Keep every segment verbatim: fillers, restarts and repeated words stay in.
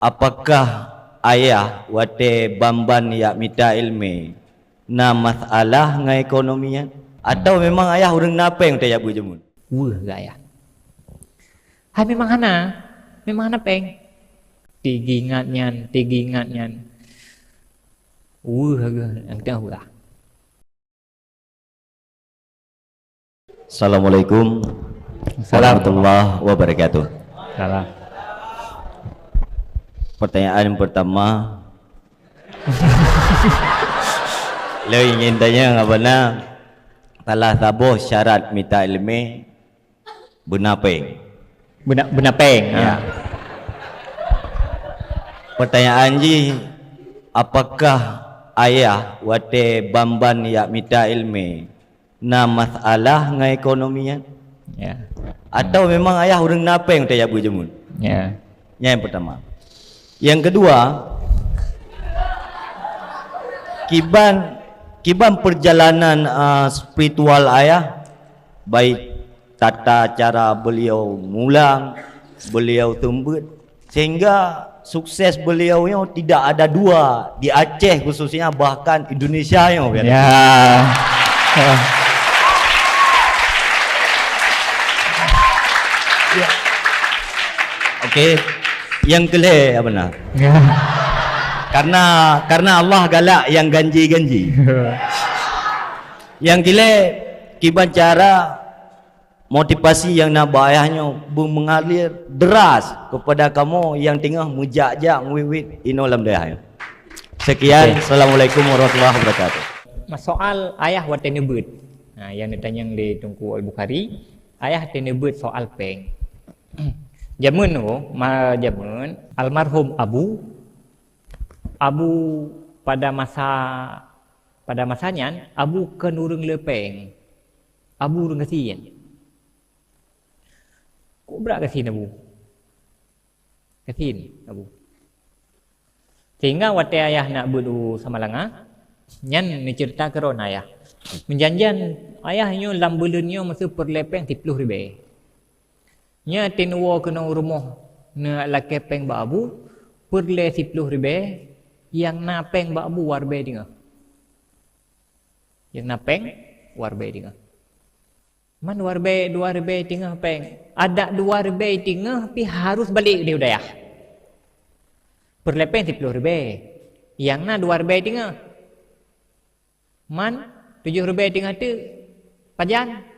Apakah ayah watée ban-ban jak mita iéleumé na masalah ngon ekonomi nyan? Atawa memang ayah ureuëng na péng watée jak beuet jameun? Weueh geuh ayah. Hai memang hana, memang hana péng. Tigingat nyan, tigingat nyan. Weueh geuh nyang teuh weueh. Assalamualaikum warahmatullahi wabarakatuh. Salam. Pertanyaan pertama, lôn ingin tanya, apa na salah saboh syarat mita iéleumé beuna péng? Beuna, beuna péng, ya. Ya. Pertanyaan jih, apakah ayah watée ban-ban jak mita iéleumé na masalah ngon ekonomi nyan? Ya. Atawa memang ayah ureuëng na péng watée jak beuet jameun? Ya. Nyan nyang pertama. Yang kedua, kiban, kiban perjalanan, ah, spiritual ayah, baik tata cara beliau mulang, beliau seumeubeuet, sehingga sukses beliau nyoe tidak ada dua di Aceh khususnya, bahkan Indonesia nyoe. Ya. Ya. Oke. Nyang keu lhée, apa na? Ya. Karena, karena Allah galak nyang ganji-ganji. Nyang keu lhée, kiban cara motivasi nyang na bak ayah nyoe beu mengalir deras kepada kamoe nyang teungoh meujak-jak meuwiet-wiet inoe lam dayah nyoe. Sekian. Oke. Assalamualaikum warahmatullahi wabarakatuh. Soal ayah watée neubeuet. Ha, nyang neutanyong lé Teungku Al-Bukhari, ayah watée neubeuet soal péng. Jameun tu, ma-, jameun almarhum Abu, Abu pada masa, pada masa nyan, Abu kon ureuëng le péng. Abu ureuëng gasien. Kok brat gasien Abu? Gasien Abu. Sehingga watée ayah nak beuet u Samalanga, nyan neuceurita keudroe ayah. Meujan-jan ayah nyoe lam buleuen nyoe meuseu peureulée péng siploh ribée. Nyan watée neuwoe keunoe u rumoh, neulakée péng bak Abu, peureulée siploh ribée, nyang na péng bak Abu dua ribée teungoh. Nyang na péng dua ribée teungoh. Man dua ribée, dua ribée teungoh péng. Adak dua ribée teungoh pih harus balek di dayah. Peureulée péng siploh ribée. Nyang na dua ribée teungoh. Man tujoh ribée teungoh teuk pajan.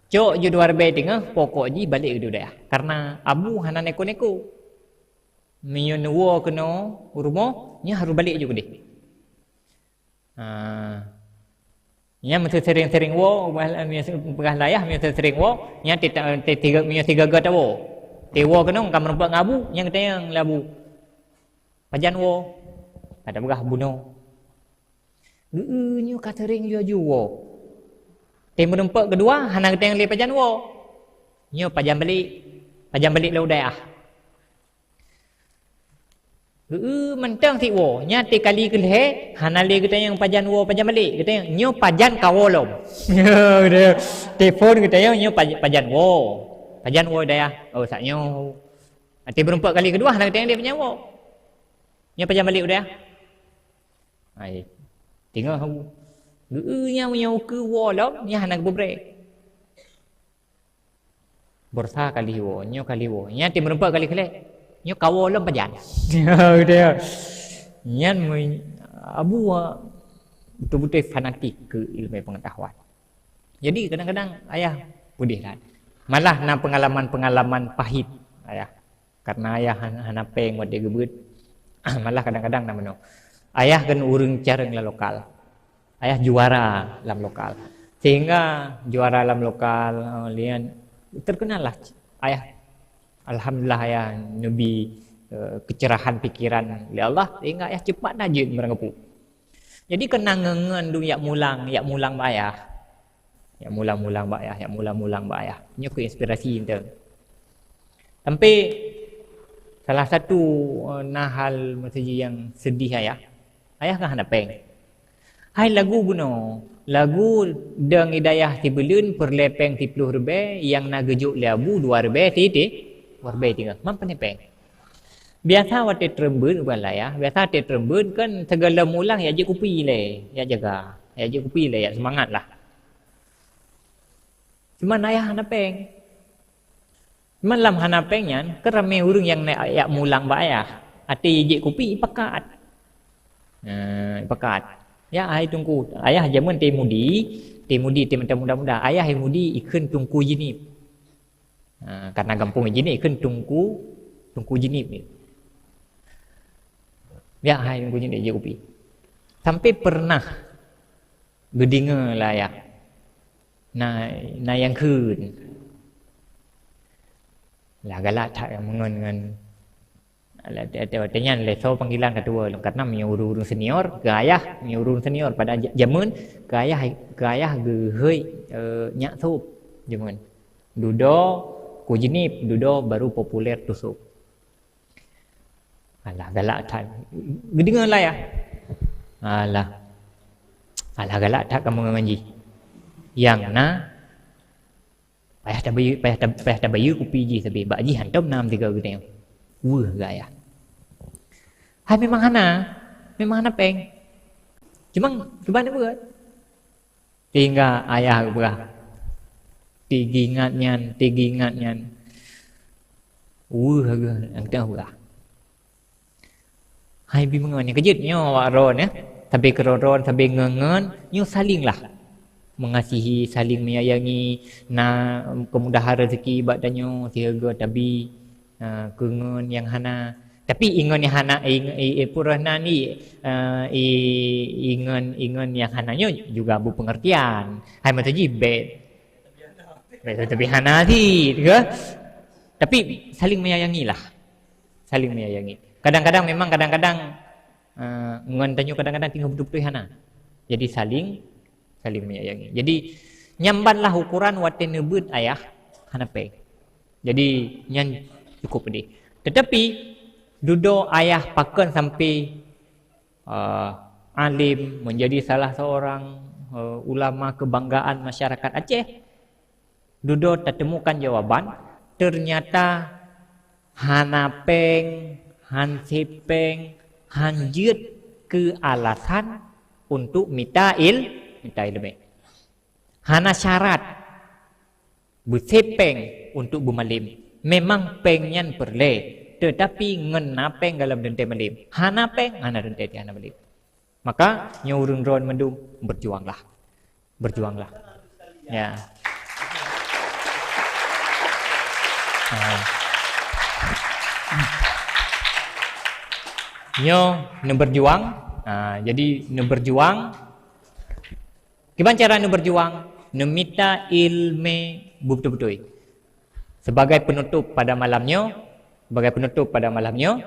Cok ju dua ribée teungoh, pokok jih balek di dayah. Karena Abu hana neko-neko. Meunyoe neuwoe keunoe u rumoh, nyan harus balek ju keudeh. Ha. Nyan meuseu sering-sering woe, peugah, peugah lé ayah, meuseu sering woe, nyan ti-, ti-, tiga, meunyoe tiga go tawoe. Tiwoe keunoe ka meureumpok ngon Abu, nyan geutanyong lé Abu, "Pajan woe?" Ka tapeugah bunoe. "Geu-eu nyoe ka sering ju-ju woe." Ti meureumpok keudua, hana geutanyong lé pajan woe. Nyoe pajan balek, pajan balek lé u dayah. Heu, mantong sit woe. Nyan ti kali keulhèe, hana lé geutanyong pajan woe, pajan balek. Geutanyong, "Nyoe pajan kawoe lom?" Telepon geutanyong, "Nyoe paj-, pajan woe? Pajan woe dayah?" "Oh, sat nyoe." Até beureumpok kali keudua, hana geutanyong lé pajan woe. "Nyoe pajan balek dayah?" Ai. Teungoh, "Heu, nyan, nyoe keu woe lom, nyan hana geubri." Beureusa kali woe, nyoe kali woe. Nyan ti meureumpok kali keulhèe. Nyoe kawoe lom pajan. Nyan meu-, Abu, beutôi-beutôi fanatik keu ilmu pengetahuan. Jadi, kadang-kadang ayah peudeh that. Malah na pengalaman-pengalaman pahit ayah. Karena ayah han-, hana péng watèe geubeuet. Malah kadang-kadang na meunoe. Ayah kan ureueng careueng lam lokal. Ayah juara lam lokal. Sehingga juara lam lokal, eh, lian terkenal lah ayah. Alhamdulillah ayah neubi, eh, keucerahan pikiran lé Allah sehingga ayah cepat na jeuet meurangkapeue. Jadi keunan ngon-ngon dum jak mulang, jak mulang bak ayah. Jak mulang-mulang bak ayah, jak mulang-mulang bak ayah. Nyoe keu inspirasi teuh. Tapi salah satu, eh, na hal meuseujih nyang seudih ayah. Ayah kan hana péng. Hai lagu bunoe, lagu Deung Hidayah Sibuleuen peureulèe péng siploh ribèe nyang na geujok lé Abu dua ribèe siti, dua ribèe teungoh. Man pane péng. Biasa watée treun beuet, bukan lah ya. Biasa watée treun beuet kan segala mulang ya jeuet kupi lé, ya jaga. Ya jeuet kupi lé, ya seumangat lah. Cuma ayah hana péng. Cuma lam hana péng nyan, kan ramé ureuëng nyang na-, jak mulang bak ayah. Até jeuet kupi, ipakat. Nah, ipakat. Ya, hai Teungku. Ayah jameun teuh mudi, teuh mudi, teuh mantong muda-muda. Ayah hai mudi ikheun Teungku Jeunieb. Ha, karena gampông Jeunieb ikheun Teungku, Teungku Jeunieb ni. Ya, hai Teungku Jeunieb jeuet kupi. Sampai pernah geudeungoe lé ayah. Na, na nyang kheun. Lah galak that nyang meungon ngon. Lah, watée nyan lé soe panggilan ka tuwoe lom. Karena meunyoe ureuëng-ureuëng senior, keu ayah, meunyoe ureuëng senior pada ja-, jameun, keu ayah, keu ayah geuhôi, eh, nyak sôb jameun. Dudoe, Teungku Jeunieb, dudoe baru populer Teungku Sôb. Alah, galak that. Geudeungoe lé ayah. Alah. Alah, galak that kamoe ngon jih. Nyang na, payah tabayeue, payah ta-, payah tabayeue kupi jih sabe. Bak jih hantom na meusigoe geutanyoe. Weueh geuh ayah. Hai memang hana. Memang hana péng. Cuma, cuba neubuet. Tinggai ayah geupeugah. Teugingat nyan, teugingat nyan. Weueh geuh nyang teuh peugah. Hai bi meungon nyang keujeuet nyoe awak droen, ya. Sabe keudroe-droe, sabe ngon-ngon, nyoe saling lah. Mengasihi, saling menyayangi, na keumudahan rezeki bak tanyoe, sigoe tabi, ha, keu ngon nyang hana. Tapi ingon nyang hana, ing-, i, i, purah nan i, eh, i, ingon, ingon nyang hana nyoe juga beupeungeurtian. Hai meutuji bèk. Bèk tapi hana cit, ke? Tapi saling menyayangi lah. Saling menyayangi. Kadang-kadang memang, kadang-kadang, eh, ngon tanyoe kadang-kadang tinggal beutôi-beutôi hana. Jadi saling, saling menyayangi. Jadi, nyan ban lah ukuran watèe neubeuet ayah hana pèng. Jadi, nyan cukup pedih. Tetapi, dudoe ayah pakon sampai, eh, alim, menjadi salah seorang, eh, ulama kebanggaan masyarakat Aceh, dudoe tatemukan jawaban, ternyata hana pèng, han sép pèng, han jeuet keu alasan untuk mita il-, mita ileumèe. Hana syarat beusép pèng untuk beumalém. Memang pèng nyan peureulèe, teutapi ngon na pèng goh lom teuntèe malém. Hana pèng, hana teuntèe, hana malém. Maka, nyoe ureueng droen mandum, berjuanglah. Berjuanglah. Ya. Ah. Nyoe neuberjuang. Ah, jadi neuberjuang. Kiban cara neuberjuang? Neumita ileumèe beutôi-beutôi. Sebagai penutup pada malam nyoe, sebagai penutup pada malam nyoe,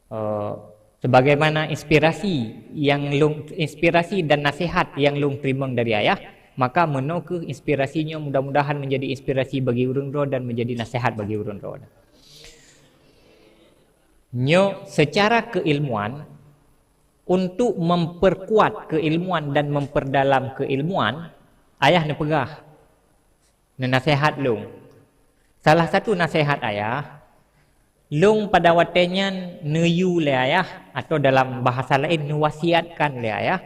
eh, sebagaimana inspirasi nyang lôn, inspirasi dan nasihat nyang lôn teurimong dari ayah, maka meunoe kheueh inspirasi nyoe mudah-mudahan menjadi inspirasi bagi ureueng droe dan menjadi nasihat bagi ureueng droe. Nyoe, secara keilmuan, untuk memperkuat keilmuan dan memperdalam keilmuan, ayah neupeugah, neunasèhat lôn. Salah satu nasèhat ayah, lôn pada watèe nyan neuyue lé ayah, atau dalam bahasa laén neuwasiatkan lé ayah,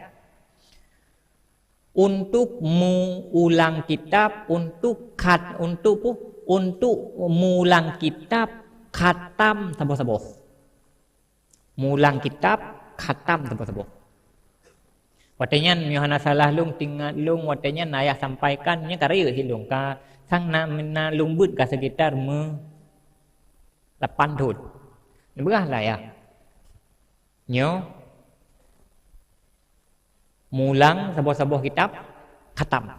untuk meuulang kitab, untuk khat-, untuk pu-, untuk meuulang kitab khatam saboh-saboh. Meuulang kitab khatam saboh-saboh. Watèe nyan, meunyoe hana salah lôn, teuingat lôn, watèe nyan ayah sampaikan, nyan ka rayeuk cit lôn, ka sang na, na lôn beuet ka sekitar meu lapan thon. Neupeugah lé ayah. Nyoe, meuulang saboh-saboh kitab, khatam.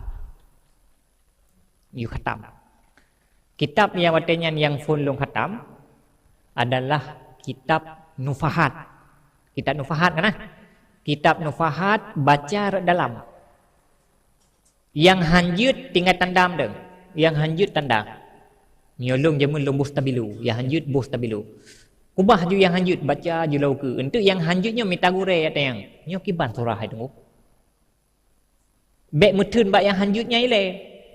Yue khatam. Kitab nyang watèe nyan nyang phôn lôn khatam adalah kitab Nufahat. Kitab Nufahat kan, ah? Kitab Nufahat baca rot dalam. Nyang han jeuet tinggai tanda mantong. Nyang han jeuet tanda. Meunyoe lôn jameun lôn boh stabilo, nyang han jeuet boh stabilo. Kubah ju nyang han jeuet, baca ju lom keu. Enteuk nyang han jeuet nyoe mita gurèe ateueh nyan. Nyoe kiban surah hai teungku. Bèk meutheun bak nyang han jeuet nyan ilèe.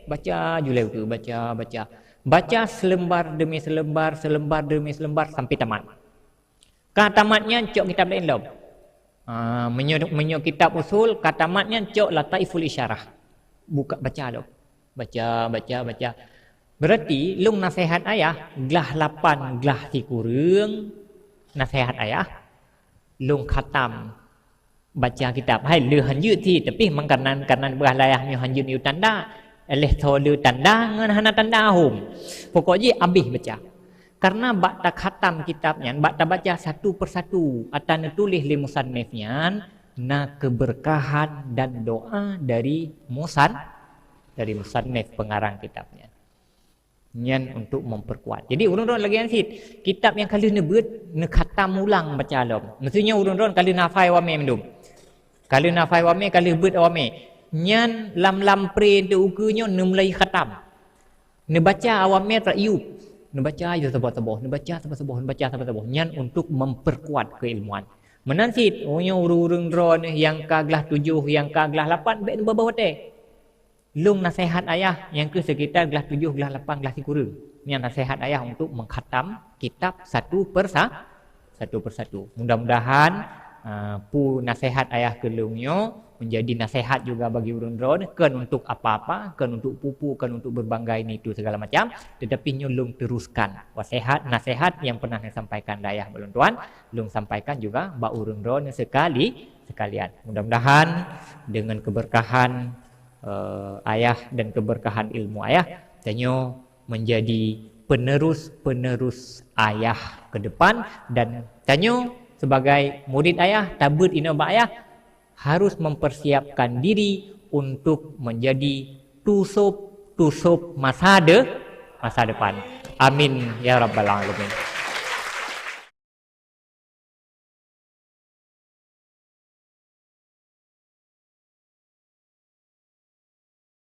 Baca ju lom keu, baca, baca. Baca seulembar demi seulembar, seulembar demi seulembar sampai tamat. Ka tamat nyan cok kitab laén lom. Ha, meunyoe, meunyoe kitab usul, ka tamat nyan cok Lataiful Isyarah. Buka baca lom. Baca, baca, baca. Berarti lôn naseuhat ayah glah lapan glah sikureueng naseuhat ayah lôn khatam baca kitab. Hai lheueh han jeuet cit, tapi meukanan kanan beurah layah nyoe han jeuet yue tanda. Lheueh tho le tanda ngon hana tanda hom. Pokok jih abéh baca. Karena bak takhatam kitab nyan, bak tabaca satu persatu ata neutuléh lé musannif nyan, na keberkahan dan doa dari musan dari musannif pengarang kitab nyan. Nyan untuk memperkuat. Jadi ureuëng droen lagée nyan cit, kitab nyang ka lheueh neubeuet neukhatam ulang baca lom. Meusti nyoe ureuëng droen ka lheueh nafai wamé mandum. Ka lheueh nafai wamé, ka lheueh beuet wamé. Nyan lam-lam pre teuh ukeue nyoe neumulai khatam. Neubaca awamé trok yub. Neubaca yub saboh-saboh, neubaca saboh-saboh, neubaca saboh-saboh. Nyan untuk memperkuat keilmuan. Meunan cit, meunyoe ureuëng-ureuëng droeneuh nyang ka glah tujoh, nyang ka glah lapan, bék neubaba watée. Lôn naseuhat ayah nyang keuh sekitar glah tujoh, glah lapan, glah sikureueng. Nyan naseuhat ayah untuk mengkhatam kitab satu persa-, satu persatu. Mudah-mudahan, ah, peue naseuhat ayah keu lôn nyoe menjadi naseuhat juga bagi ureuëng droen, kon untuk apa-apa, kon untuk pupu, kon untuk berbanggai nitu segala macam, tetapi nyoe lôn teruskan waseuhat, naseuhat nyang pernah neusampaikan lé ayah bak lôn tuan, lôn sampaikan juga bak ureuëng droen sekali, sekalian. Mudah-mudahan dengan keberkahan, eh, ayah dan keberkahan ilmu ayah, tanyoe menjadi penerus-penerus ayah ke depan, dan tanyoe sebagai murid ayah, tabeuet inoe bak ayah, harus mempersiapkan diri untuk menjadi tusop-tusop masa de-, masa depan. Amin ya rabbal alamin.